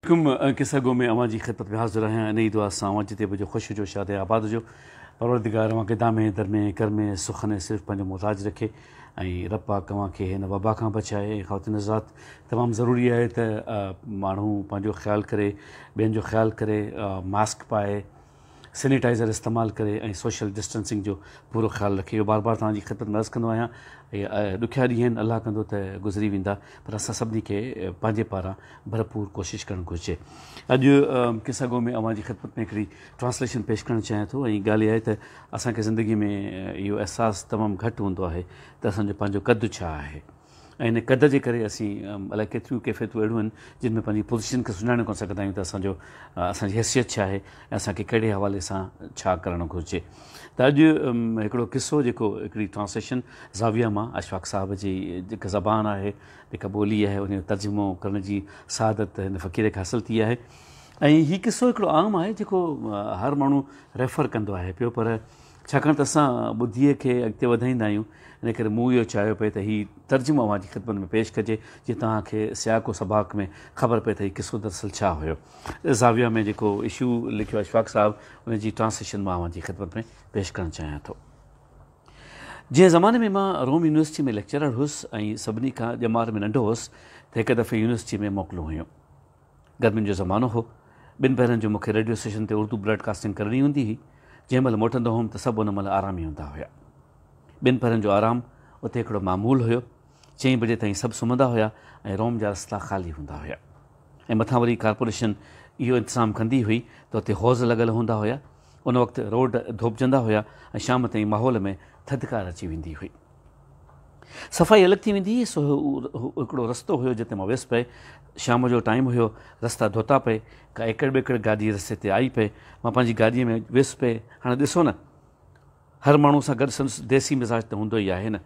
عليڪم قصه گو ۾ اوهان جي خدمت ۾ حاضر آهيان انهي دعا سان اوهان جتي به هجو خوش هجو شاد ۽ آباد هجو پروردگار اوهان کي دامي درمي ڪرمي سخن صرف پنهنجو محتاج رکي ۽ رب پاڪ اوهان کي هن وبا کان بچائي ۽ خواتين حضرات تمام ضروري آهي ته ماڻهو پنهنجو خيال ڪري ٻين جو خيال ڪري ماسڪ پائي سينيٽائزر استعمال ڪري ۽ سوشل ڊسٽنسنگ جو پورو خيال رکي اهو بار بار توهان جي خدمت ۾ عرض ڪندو آهيان اهي ڏکيا ڏينهن آهن الله ڪندو ته گذري ويندا پر اسان سڀني کي پنهنجي پاران ڀرپور ڪوشش ڪرڻ گهرجي اڄ قصه گو ۾ اوهان جي خدمت ۾ هڪڙي ٽرانسليشن پيش ڪرڻ چاهيان ٿو ۽ ڳالهه اها آهي ته اسان کي زندگي ۾ اهو احساس تمام گهٽ هوندو آهي ته اسان جو پنهنجو قد ڇا آهي ۽ ان قد جي ڪري اسين الائي ڪيتريون ڪيفيتون اهڙيون آهن جن ۾ پنهنجي پوزيشن کي سڃاڻي ڪونه سگهندا آهيون ته اسان جو اسان جي حيثيت ڇا آهي ۽ اسان کي ڪهڙي حوالي سان ڇا ڪرڻ گهرجي ته اڄ هڪڙو قصو جيڪو هڪڙي ٽرانسليشن زاويه مان اشفاق صاحب جي جيڪا زبان آهي جيڪا ٻولي آهي ان جو ترجمو ڪرڻ جي سعادت هن فقير کي حاصل ٿي آهي ۽ هي قصو هڪڙو عام آهي جيڪو هر ماڻهو ريفر ڪندو آهي پيو پر ڇاڪاڻ ته اسان ٻڌيء کي اڳتي وڌائيندا آهيون، ان ڪري مون اهو چاهيو پئي ته هي ترجمو اوهان جي خدمت ۾ پيش ڪجي، جيئن توهان کي سياق و سباق ۾ خبر پئي ته هي قصو دراصل ڇا هيو. زاويه ۾ جيڪو اشو لکيو اشفاق صاحب، ان جي ٽرانسليشن مان اوهان جي خدمت ۾ پيش ڪرڻ چاهيان ٿو. جنهن زماني ۾ مان روم يونيورسٽيء ۾ ليڪچرر هيس ۽ سڀني کان ڄمار ۾ ننڍو هوس ته هڪ دفعي يونيورسٽيء ۾ موڪلون هيون. گرمين جو زمانو هو. ٻن پهرن جو مون کي ريڊيو اسٽيشن تي اردو براڊ ڪاسٽنگ ڪرڻي هوندي هئي. جنهن مهل موٽندو هوم ته سڀ ان مهل آرامي هوندا هيا. ٻن پهرن جو آرام اتي هڪڙو معمول هيو. چئين بجي تائين سڀ سمهندا هيا ۽ روم جا رستا خالي هوندا هيا. ۽ مٿان وري ڪارپوريشن اهو انتظام ڪندي هئي ته اتي حوض لڳل هوندا هيا. ان وقت روڊ ڌوپجندا هيا ۽ شام تائين ماحول ۾ ٿڌڪار اچي ويندي هئي. صفائي الڳ ٿي ويندي هئي، سو هڪڙو رستو هيو جتي مان ويس پئي، شام جو ٽائيم هيو، رستا ڌوتا پئي، ڪا ايڪڙ ٻيڪڙ گاڏي رستي تي آئي پئي، مان پنهنجي گاڏيء ۾ ويس پئي، هاڻي ڏسو نه هر ماڻهو سان گڏ سندس ديسي مزاج ته هوندو ئي آهي نه،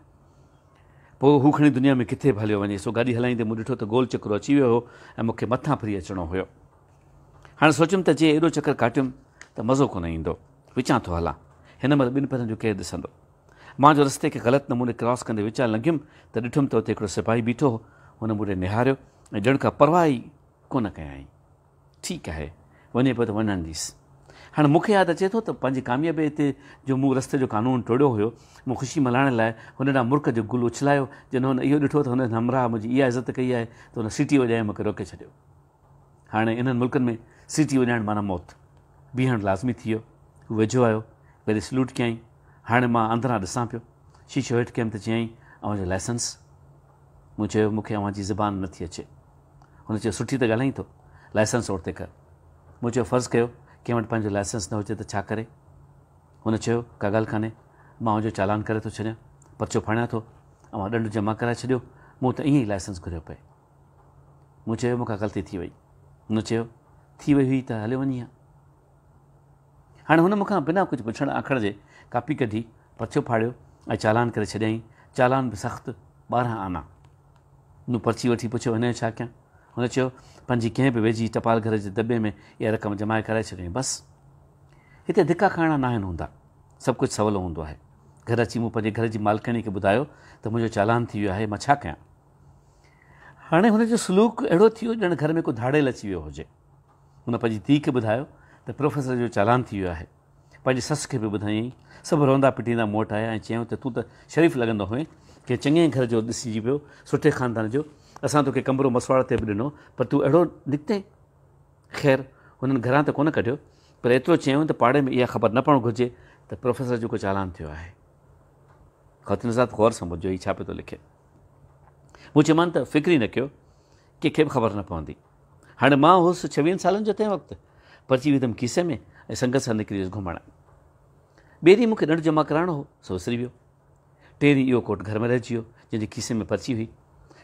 پوء هو کڻي دنيا ۾ ڪٿي به هليو وڃي، سو گاڏي هلائيندي مون ڏٺو ته گول چڪرو اچي ويو هو ۽ مون کي مٿان ڦري اچڻو هيو. هاڻي سوچيم ته جي ايڏو چڪر ڪاٽيم ته مزو ڪونه ايندو، وچان ٿو هلان، هن مهل ٻن پهرن جو ڪير ڏسندو. مان جو رستي کي غلط نموني ڪراس ڪندي وچان لنگهيم ته ڏٺم ته اتي هڪڙو سپاهي بيٺو هو. هن مون ڏي نهاريو ۽ ڄڻ ڪا پرواهه ئي ڪونه ڪيائين. ٺيڪ آهي، وڃي پيو ته وڃڻ ڏيس. هاڻ مون کي ياد اچي ٿو ته پنهنجي ڪاميابيء تي جو مون رستي جو قانون ٽوڙيو هيو، مون خوشي ملهائڻ لاء هن ڏانهن مرڪ جو گل اڇلايو. جڏهن هن اهو ڏٺو ته هن همراهه منهنجي اها عزت ڪئي آهي ته هن سيٽي وڄائي مون کي روڪي ڇڏيو. هاڻي انهن ملڪن ۾ سيٽي وڄائڻ معنيٰ موت. بيهڻ لازمي ٿي ويو. هو ويجهو آيو. پهرين سلوٽ ڪيائين. هاڻي مان اندران ڏسان پيو. شيشو هيٺ ڪيم ته چيائين، اوهان جو لائسنس؟ مون چيو، مون کي اوهان جي زبان نه ٿي اچي. هن چيو، سٺي ته ڳالهائين ٿو. لائسنس اورتي ڪر. مون چيو، فرض ڪيو ڪنهن وٽ پنهنجو لائسنس نه هجي ته ڇا ڪري؟ هن چيو، ڪا ڳالهه ڪانهي. مان اوهان جو چالان ڪري ٿو ڇڏيان. پرچو ڦاڙيان ٿو. اوهان ڏنڊ جمع ڪرائي ڇڏيو. مون ته ائين ئي لائسنس گهريو پئي. مون چيو، مون کان غلطي ٿي وئي. هن چيو، ٿي وئي هئي ته هليو وڃين ها. هاڻي هن مون کان بنا ڪجهه پڇڻ آکڻ جي ڪاپي ڪڍي، پرچو ڦاڙيو ۽ چالان ڪري ڇڏيائين. چالان به سخت، 12 آنا. مون پرچي وٺي پڇيو، هن جو ڇا ڪيان؟ هن چيو، پنهنجي ڪنهن به ويجهي ٽپال گهر جي دٻي ۾ اها رقم جمع ڪرائي ڇڏيو ۽ بس. هتي ڌڪا کائڻا ناهن هوندا. سڀ ڪجهه سولو هوندو آهي. گهر اچي مون پنهنجي گهر جي مالڪڻي کي ٻڌايو ته منهنجو چالان ٿي ويو آهي، مان ڇا ڪيان؟ هاڻي هن جو سلوڪ اهڙو ٿي ويو ڄڻ گهر ۾ ڪو ڌاڙيل اچي ويو هجي. هن پنهنجي ڌيء کي ٻڌايو ته پروفيسر جو چالان ٿي ويو آهي. پنهنجي سس کي به ٻڌايائين. سڀ روندا پٽيندا مون وٽ آيا ۽ چيائون ته تون ته شريف لڳندو هئين، ڪنهن چڱي گهر جو ڏسجين پيو، سٺي خاندان جو. اسان توکي ڪمرو مسواڙ تي به ڏنو، پر تون اهڙو نڪتين؟ خير، هنن گهران ته ڪونه ڪڍيو، پر ايترو چيائون ته پاڙي ۾ اها خبر نه پوڻ گهرجي ته پروفيسر جو ڪو چالان ٿيو آهي. خواتين حضرات غور سان ٻڌجو هي ڇا پيو ٿو لکي. مون چيومان ته فڪر ئي نه ڪيو، ڪنهن کي به خبر نه پوندي. هاڻي مان هوس ڇويهن سالن جو تنهن وقت. پرچي وڌم کيسي ۾ ۽ سنگت سان نڪري ويس گهمڻ. ٻئي ڏينهن مون کي ڏنڊ جمع ڪرائڻو هو، سو وسري ويو. ٽئين ڏينهن اهو ڪوٽ گهر ۾ رهجي ويو، جنهن جي کيسي ۾ پرچي هئي.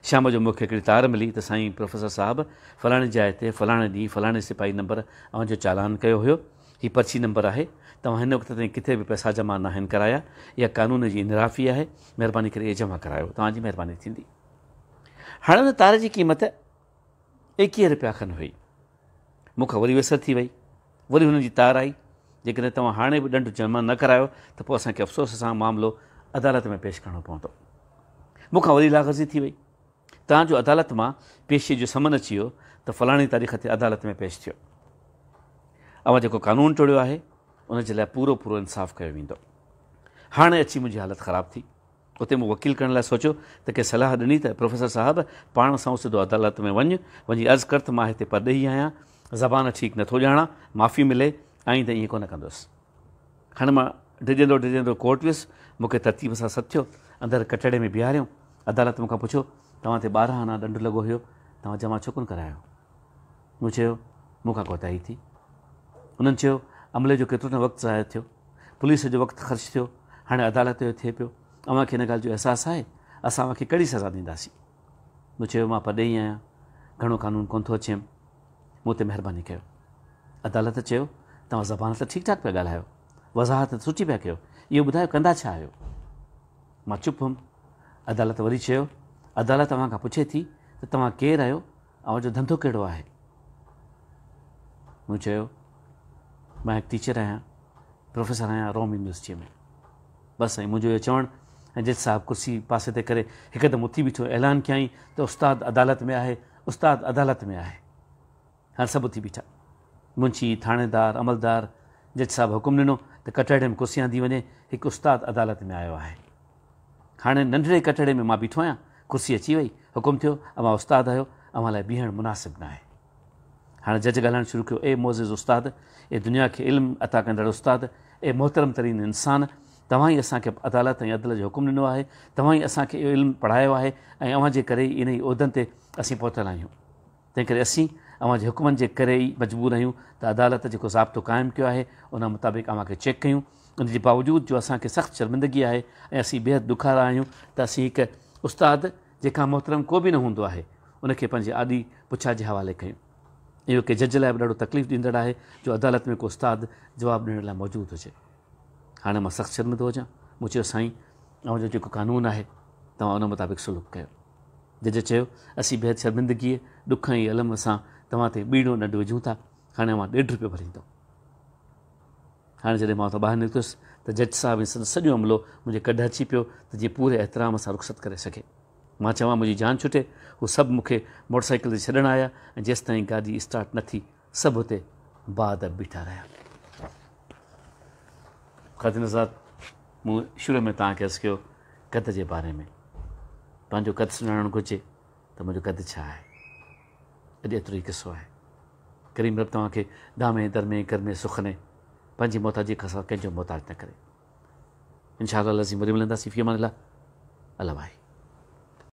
شام جو مون کي هڪڙي تار ملي ته سائين پروفيسر صاحب فلاڻي جاء تي فلاڻي ڏينهن فلاڻي سپاهي نمبر اوهان جو چالان ڪيو هيو. هي پرچي نمبر آهي. توهان هن وقت تائين ڪٿي به پئسا جمع ناهن ڪرايا. اها قانون جي انحرافي آهي. مهرباني ڪري اهي جمع ڪرايو. توهان جي مهرباني ٿيندي. هاڻي ان تار جي قيمت 21 رپيا کن هئي. مون کان وري ويسر ٿي وئي. وري هنن جي تار آئي، جيڪڏهن توهان هاڻي به ڏنڊ جمع نه ڪرايو ته پوء اسان کي افسوس سان معاملو عدالت ۾ پيش ڪرڻو پوندو. مون کان وري لاغرضي ٿي وئي. تان جو عدالت مان پيشيء جو سمن اچي ويو ته فلاڻي تاريخ تي عدالت ۾ پيش ٿيو. اوهان جيڪو قانون ٽوڙيو آهي، ان جي لاء پورو پورو انصاف ڪيو ويندو. هاڻي اچي منهنجي حالت خراب ٿي. اتي مون وڪيل ڪرڻ لاء سوچيو ته ڪنهن صلاح ڏني ته پروفيسر صاحب پاڻ سنئون سڌو عدالت ۾ وڃ، وڃي عرض ڪر ته مان هتي پرڏيهي آهيان، زبان ٺيڪ نٿو ڄاڻان، معافي ملي، آئينده ائين ڪونه ڪندس. هاڻي مان ڊڄندو ڊڄندو ڪورٽ ويس، مون کي ترتيب سان سڏ ٿيو، اندر ڪٽهڙي ۾ بيهاريائون، عدالت مون کان پڇيو، توهان تي 12 آنا ڏنڊ لڳو هيو، توهان جمع ڇو ڪونه ڪرايو؟ مون چيو، مون کان ڪوتاهي ٿي. انهن چيو، عملي جو ڪيترو نه وقت ضايع ٿيو، پوليس جو وقت خرچ ٿيو، هاڻي عدالت جو ٿئي پيو، اوهان کي ان ڳالهه جو احساس آهي؟ اسان اوهان کي ڪهڙي سزا ڏينداسين؟ مون چيو، مان پرڏيهي آهيان، گهڻو قانون ڪونه ٿو اچيم، مون تي مهرباني ڪيو. عدالت چيو، توهان زبان ته ٺيڪ ٺاڪ پيا ڳالهايو، وضاحت ته سٺي پيا ڪيو، اهو ٻڌايو ڪندا ڇا آهيو؟ مان چپ هئم. عدالت وري چيو، عدالت اوهان کان پڇي ٿي ته توهان ڪير آهيو، اوهان جو ڌنڌو ڪهڙو آهي؟ مون چيو، مان هڪ ٽيچر آهيان، پروفيسر آهيان روم يونيورسٽيء ۾. بس سائين منهنجو اهو چوڻ ۽ جج صاحب ڪرسي پاسي تي ڪري هڪدم اٿي بيٺو اعلان ڪيائين ته استاد عدالت ۾ آهي، استاد عدالت ۾ آهي. هاڻ سڀ اٿي بيٺا. منشي، ٿاڻيدار، عملدار، جج صاحب حڪم ڏنو ته ڪٽهڙي ۾ ڪرسي آندي وڃي، هڪ استاد عدالت ۾ آيو آهي. هاڻي ننڍڙي ڪٽهڙي ۾ مان بيٺو آهيان، ڪرسي اچي وئي، حڪم ٿيو، اوهان استاد آهيو، اوهان لاء بيهڻ مناسب ناهي. هاڻي جج ڳالهائڻ شروع ڪيو، اي معزز استاد، اي دنيا کي علم عطا ڪندڙ استاد، اي محترم ترين انسان، توهان ئي اسان کي عدالت ۽ عدل جو حڪم ڏنو آهي، توهان ئي اسان کي اهو علم پڙهايو آهي ۽ اوهان جي ڪري ئي انهي عهدن تي اسين پهتل آهيون. تنهنڪري اسين اوهان جي حڪمن جي ڪري ئي مجبور آهيون ته عدالت جيڪو ضابطو قائم ڪيو آهي ان مطابق اوهان کي چيڪ ڪيون ان جي باوجود جو اسان کي سخت شرمندگي آهي ۽ اسين بيحد ڏکارا آهيون ته اسين هڪ استاد جنهن کان محترم ڪو به نه هوندو آهي ان کي پنهنجي آڏي پڇا جي حوالي ڪيون. اهو ڪنهن جج لاء به ڏاڍو تڪليف ڏيندڙ آهي جو عدالت ۾ ڪو استاد جواب ڏيڻ لاء موجود هجي. هاڻي مان سخت شرمندو هجان. مون چيو سائين اوهان جو جيڪو قانون آهي توهان ان مطابق سلوڪ ڪيو. جج چيو، اسين بيحد شرمندگيء، ڏک ۽ الم سان توهان تي ٻيڻو ڏنڊ وجهون ٿا، هاڻي اوهان ڏيڍ رپيو ڀريندؤ. هاڻي جڏهن مان اتان ٻاهر نڪتس ته جج صاحب ۽ سندس سڄو عملو منهنجي ڪڍ اچي پيو ته جيئن پوري احترام سان رخصت ڪري سگهي. مان چوان منهنجي جان ڇٽي، هو سڀ مون کي موٽر سائيڪل تي ڇڏڻ آيا ۽ جيستائين گاڏي اسٽارٽ نه ٿي، سڀ اتي باادب بيٺا رهيا. خواتين حضرات! مون شروع ۾ توهان کي عرض ڪيو قد جي باري ۾. پنهنجو قد سڃاڻڻ گهرجي ته منهنجو قد ڇا آهي. اڄ ايترو ئي قصو آهي. ڪريم رب توهان کي دامي درمي ڪرمي سخني پنهنجي محتاجي کان سواء ڪنهن جو محتاج نه ڪري. انشاء الله العظيم وري ملنداسين في امان الله الله واهي.